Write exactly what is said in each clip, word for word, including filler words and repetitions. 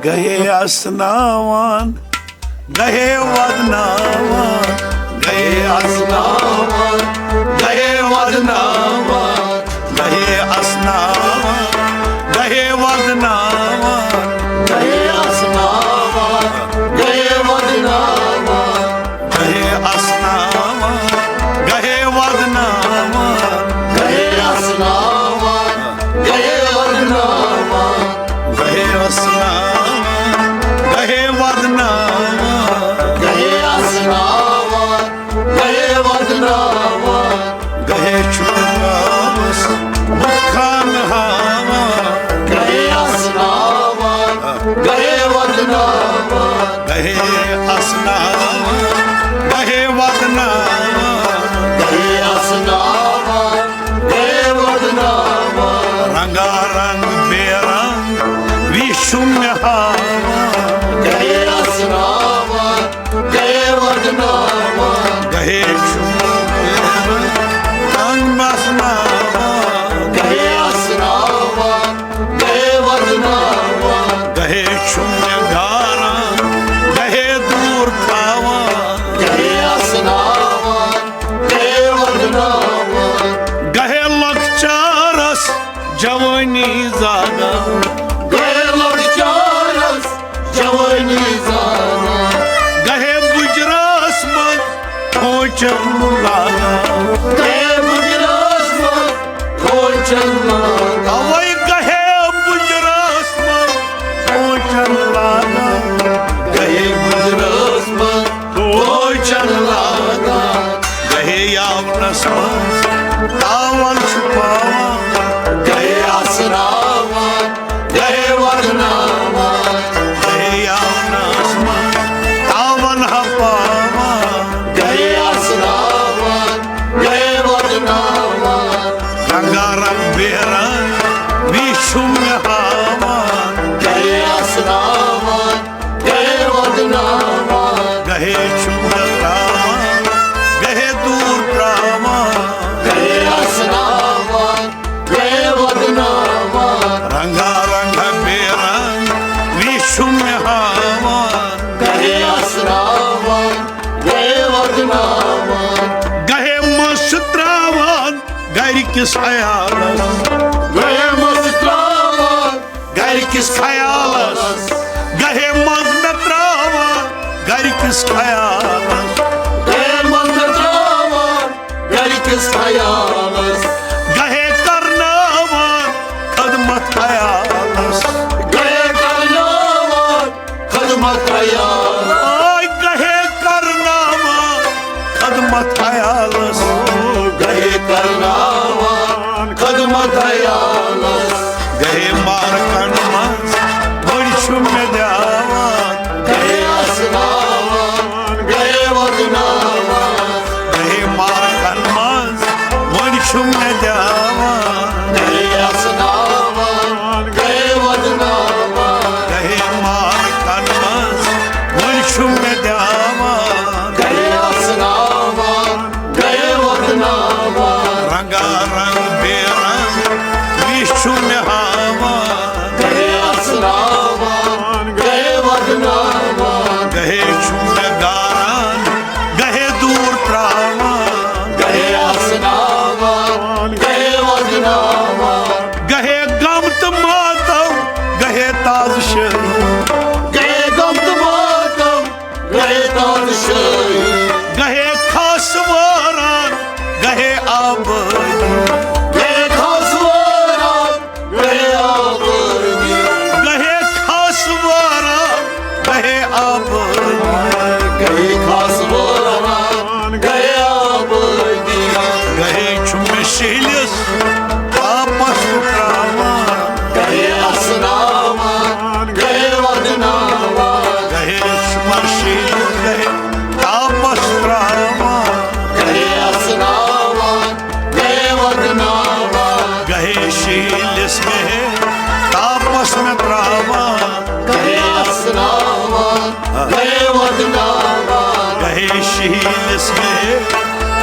گہے اسناوان، گہے ودناوان، گہے اسناوان، گہے ودناوان، گہے اسناوان، گہے ودناوان، گہے اسناوان، گہے ودناوان، گہے اسناوان، گہے ودناوان، گہے اسناوان، گہے ودناوان، گہے اسناوان، گہے ودناوان، گہے اسناوان، گہے ودناوان، گہے چھُ گامس بُتھ خانہٕ ہاوان۔ گہے اسناوان، گہے ودناوان، گہے اسناوان، گہے ودناوان، گہے اسناوان، گہے ودناوان، رنگا رنگ بے رنگ ویشم مےٚ ہاوان۔ گہے اسناوان، گہے ودناوان، گہے چھُ تنگ مسناوان۔ گہے اسناوان، گہے ودناوان، گہے چھُ مےٚ گاران، گہے دوٗر تھاوان۔ گہے اسناوان، گہے ودناوان، گہے لۄکچارس جوانی زاگان۔ گہے لۄکچارس جوانی زاگان۔ گہے بُجرس منٛز کھوچن لاگان۔ گہے بُجرس منٛز کھوچن لاگان۔ اوے گہے بُجرس منٛز کھوچن لاگان۔ گہے بُجرس منٛز کھوچن لاگان۔ گہے یاونس منٛز تاون چھُ پاوان۔ گہے اسناوان، گہے ودناوان، گہے یاونس منٛز تاون ہا پاوان۔ گہے اسناوان، گہے ودناوان، رنگا رنگ بے رنگ ویشم مےٚ ہاوان۔ گہے اسناوان، گہے ودناوان، گہے چھُ مےٚ تراوان، گہے دوٗر تراوان۔ گہے اسناوان، گہے ودناوان، رنگا رنگا بے رنگ ویشم مےٚ ہاوان۔ گہے اسناوان، گہے ودناوان، گہے منٛز چھُ تراوان گرِکِس خیالس۔ گہے منٛز چھُ تراوان گرِکِس خیالس۔ گہے منٛز مےٚ تراوان گرِکِس خیالس۔ گہے منٛز مےٚ تراوان گرِکِس خیالس۔ گہے کرناوان خدمت عیالس۔ گہے کرناوان خدمت عیالس۔ آے گہے کرناوان خدمت عیالس۔ گہے کرناوان خدمت عیالس۔ گہے مارکن منٛز وۄنۍ چھُ مےٚ دِوان۔ گہے اسناوان، گہے ودناوان۔ گہے مارکن منٛز وۄنۍ چھُ مےٚ دِوان۔ گہے اسناوان، گہے ودناوان۔ گہے مارکن منٛز وۄنۍ چھُ مےٚ دِوان۔ گہے اسناوان، گہے ودناوان۔ رنگا رنگ بے رنگ ویش چھُ مےٚ ہاوان۔ گہے اسناوان، گہے ودناوان۔ گہے چھُ مےٚ گاران، گہے دوٗر تراوان۔ گہے اسناوان، گہے ودناوان۔ گہے غم تہٕ ماتم، گہے تازٕ شٲہی۔ گہے غم تہٕ ماتم، گہے تازٕ شٲہی۔ گہے خاص واران، گہے آبٲدی۔ گہے خاص واران، گہے آبٲدی۔ گہے خاص واران، گہے آبٲدی۔ گہے خاص واران، گہے آبٲدی۔ گہے چھُ مےٚ شیٖلِس واپس تراوان۔ گہے اسناوان، گہے ودناوان۔ گہے چھُ مےٚ شیٖلِس گہے تاپس تراوان۔ گہے اسناوان، گہے ودناوان۔ گہے شیٖلِس گہے تاپس مےٚ تراوان۔ گہے اسناوان، گہے ودناوان۔ گہے شیٖلِس گہے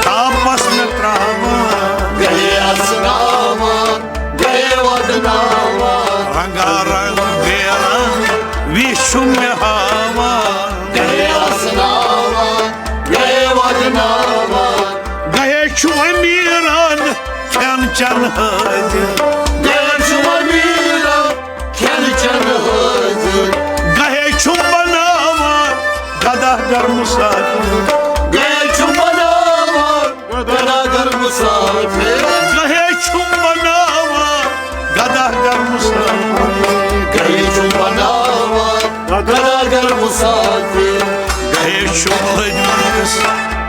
تاپس مےٚ تراوان۔ گہے اسناوان، گہے ودناوان۔ رنگا رنگ بے رنگ وِش چھُ مےٚ ہاوان۔ گٔیے اَسناوان، گٔیے وَدناوان۔ گٔیے چھُم أمیٖرَن کھٮ۪ن چٮ۪ن حٲضِر۔ گٔیے چھُم أمیٖرَن کھٮ۪ن چٮ۪ن حٲضِر۔ گٔیے چھُم بَناوان گدا گر مُسافِر۔ گٔیے چھُم بَناوان گدا گر مُسافِر۔ گٔیے چھُم بَناوان گدا گر مُسافِر۔ گٔیے چھُم بَناوان گدا گر مُسافِر۔ گٔیے چھُم لٔجمٕتِس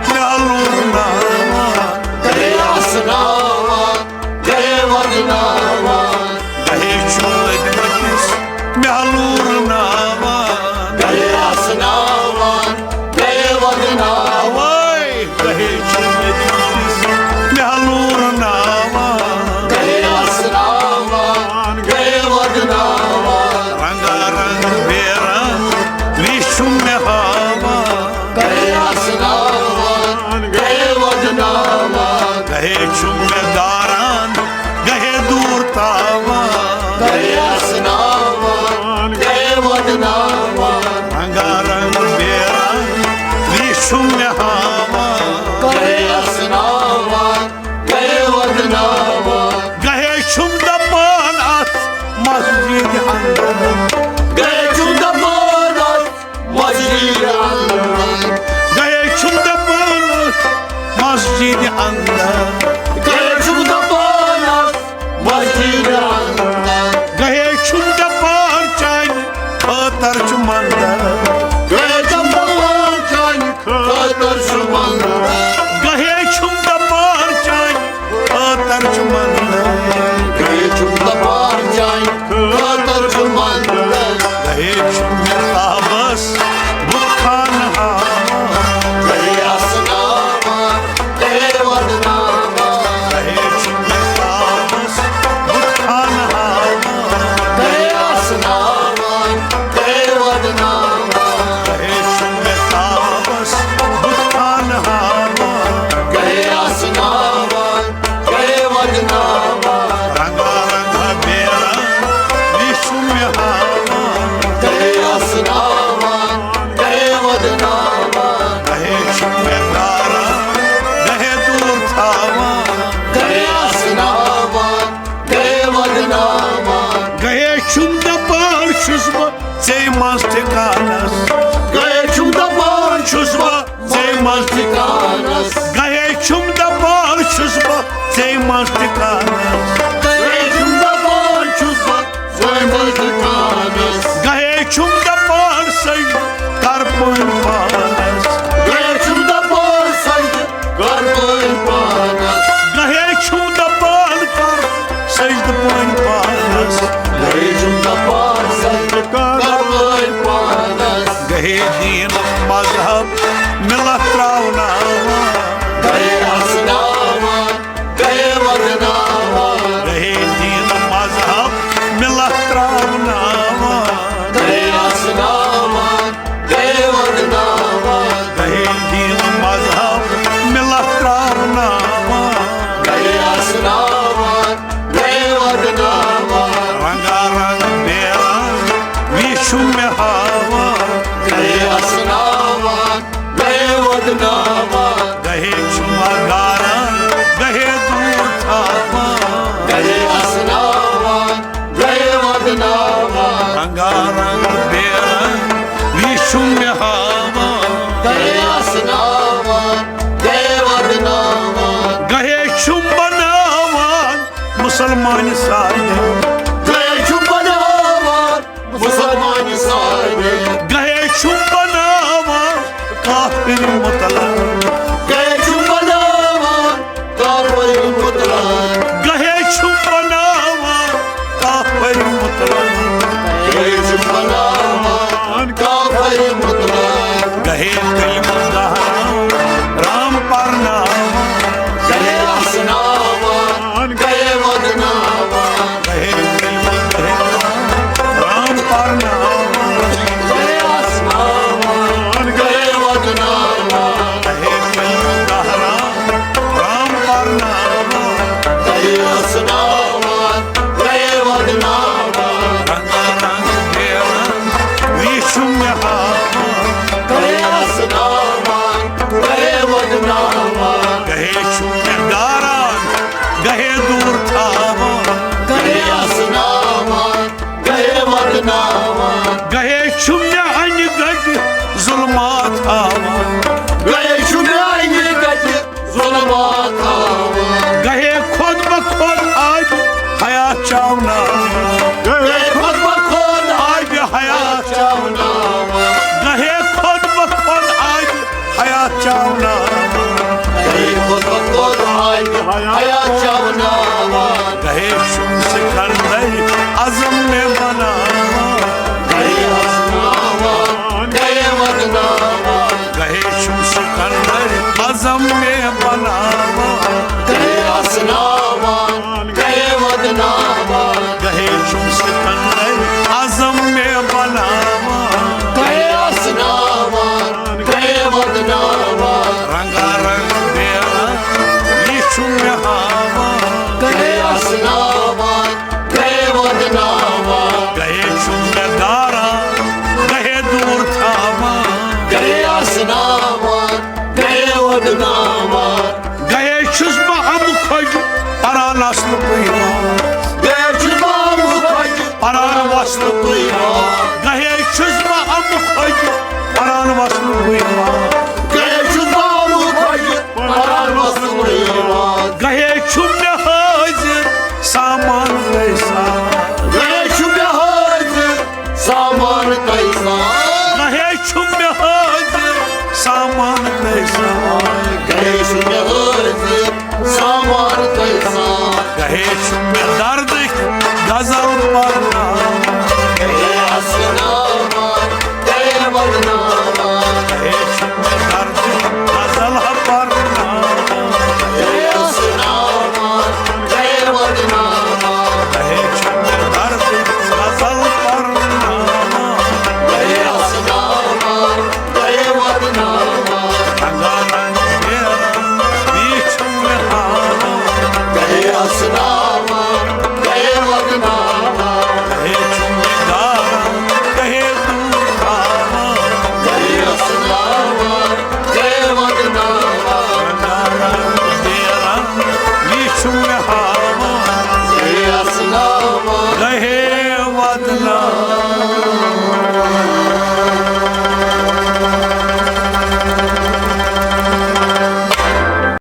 مےٚ لوٗرناوان۔ گٔیے اَسناوان، گٔیے وَدناوان۔ گٔیے چھُم لٔجمٕتِس مےٚ لوٗرناوان۔ گٔیے اَسناوان، گٔیے وَدناوان۔ اَوَے گٔیے چھُم لٔجمٕتِس مےٚ لوٗرناوان۔ گٔیے اَسناوان، گٔیے وَدناوان۔ رنگا رنگ بے رنگ وِش چھُم مےٚ ہاوان۔ گٔیے اَسناوان، گٔیے وَدناوان۔ گٔیے چھُم مےٚ داران، گٔیے دوٗر تاوان۔ گٔیے اَسناوان، گٔیے وَدناوان۔ رنگا رنگ بے رنگ وِش چھُم مےٚ ہاوان۔ گٔیے اَسناوان، گٔیے وَدناوان۔ گٔیے چھُم دَپان اَتھ مسجد اندر۔ گٔیے چھُم دَپان اَتھ مسجد اندر۔ گٔیے چھُم دَپان اَتھ مسجد اندر۔ گٔیے چھُم دَپان اَتھ مسجد اندر۔ گٔیے چھُم دَپان چانہِ خٲطر چھُ مندر۔ گٔیے چھُم دَپان چانہِ خٲطر چھُ مندر۔ گٔیے چھُم دَپان چانہِ خٲطر چھُ مندر۔ گٔیے چھُم دَپان چانہِ خٲطر چھُ مندر۔ گٔیے چھُم مےٚ تابس بُت خانہٕ ہاوان۔ گٔیے اَسناوان، گٔیے وَدناوان۔ گٔیے چھُم مےٚ تابس بُت خانہٕ ہاوان۔ گٔیے اَسناوان، گٔیے وَدناوان۔ گٔیے چھُم مےٚ تابس بُت خانہٕ ہاوان۔ گٔیے اَسناوان، گٔیے وَدناوان۔ رنگا رنگا بے رنگ وِش چھُم مےٚ ہاوان۔ گٔیے اَسناوان، گٔیے وَدناوان۔ گٔیے چھُم مےٚ داران، گٔیے دوٗر تھاوان۔ گٔیے اَسناوان، گٔیے وَدناوان۔ گٔیے چھُم دَپان چھُس بہٕ ژے منٛز ٹھِکانس۔ گٔیے چھُم دَپان چھُس بہٕ ژے منٛز ٹھِکانس۔ گٔیے چھُم دَپان چھُس بہٕ ژے منٛز ٹھِکانس۔ گٔیے چھُم دَپان چھُس بہٕ ژے منٛز ٹھِکانس۔ گٔیے چھُم دَپان سجدٕ کر پٲنۍ پانس۔ گٔیے چھُم دَپان سجدٕ کر پٲنۍ پانس۔ گٔیے چھُم دَپان کر سجدٕ پٲنۍ پانس۔ گٔیے چھُم دَپان سجدٕ کر پٲنۍ پانس۔ گٔیے دیٖن مذہب مِلت تراوناوان۔ گٔیے اَسناوان، گٔیے وَدناوان۔ گٔیے دیٖن مذہب مِلت تراوناوان۔ گٔیے اَسناوان، گٔیے وَدناوان۔ گٔیے دیٖن مذہب مِلت تراوناوان۔ گٔیے اَسناوان، گٔیے وَدناوان۔ رنگا رنگ بے رنگ وِش چھُم مےٚ ہاوان۔ گٔیے اَسناوان، گٔیے وَدناوان۔ گٔیے چھُم گاران، گٔیے دوٗر تھاوان۔ گٔیے اَسناوان، گٔیے وَدناوان۔ رنگا رنگ بے رنگ وِش چھُم مےٚ ہاوان۔ گٔیے اَسناوان، گٔیے وَدناوان۔ گٔیے چھُم بَناوان مُسلمانہِ سادٕ۔ گٔیے چھُم بَناوان مُسلمانہِ سادٕ۔ گٔیے چھُم بَناوان کافر مطلق۔ گٔیے چھُم بَناوان کافر مطلق۔ گٔیے چھُم بَناوان کافر مطلق۔ گٔیے چھُم بَناوان کافر مطلق۔ گٔیے کلمہٕ دہراوان، رام پرناوان۔ گٔیے اَسناوان، گٔیے وَدناوان۔ گٔیے کلمہٕ دہراوان، رام پرناوان۔ گٔیے اَسناوان، گٔیے وَدناوان۔ چھُ مےٚ اَنہِ گَٹہِ ظُلمات ہاوان۔ گَرے چھُ میٛانہِ گَٹہِ ظُلمات ہاوان۔ گَہے خۄد بہ خۄد آبِ حیات چاوناوان۔ گَرے خۄد بہ خۄد آبِ حیات چاوناوان۔ گَہے خۄد بہ خۄد آبِ حیات چاوناوان۔ گَرے خۄد بہ خۄد آبِ حیات چاوناوان۔ گَہے چھُم سکندر اعظم مےٚ بناوان۔ گَرے اَسناوان، گَرے وَدناوان۔ گَہے چھُم سکندر اعظم مےٚ بناوان۔ گَرے اَسناوان، گَرے وَدناوان۔ گَہے چھُم سکندر اعظم مےٚ بناوان۔ گَرے اَسناوان، گَرے وَدناوان۔ رنگا رنگ بیرا یہِ چھُ مےٚ ہاوان۔ گَرے اَسناوان، گَرے وَدناوان۔ گَہے چھُم مےٚ داران، گَہے دوٗر تھاوان۔ گَرے اَسناوان، گَرے وَدناوان۔ گَہے چھُس بہٕ اَمہٕ کھۄجہِ پَران اَصلہٕ پٲٹھۍ۔ گَرے چھُس بہٕ اَمہٕ کھۄجہِ پَران وَصلہٕ پٲٹھۍ۔ گَہے چھُس بہٕ اَمہٕ کھۄجہِ پَران وَصلہٕ پٲٹھۍ۔ گَرے چھُس بہٕ اَمہٕ کھۄجہِ پَران وَصلہٕ پٲٹھۍ۔ گَہے چھُ مےٚ حٲضِر سامان تۄہہِ سان۔ گَرے چھُ مےٚ حٲضِر سامان تۄہہِ سان۔ گَہے چھُ مےٚ حٲضِر سامان تۄہہِ سان۔ گَرے چھُ مےٚ حٲضِر سامان تۄہہِ سان۔ گَہے چھُ مےٚ دردٕکۍ غزل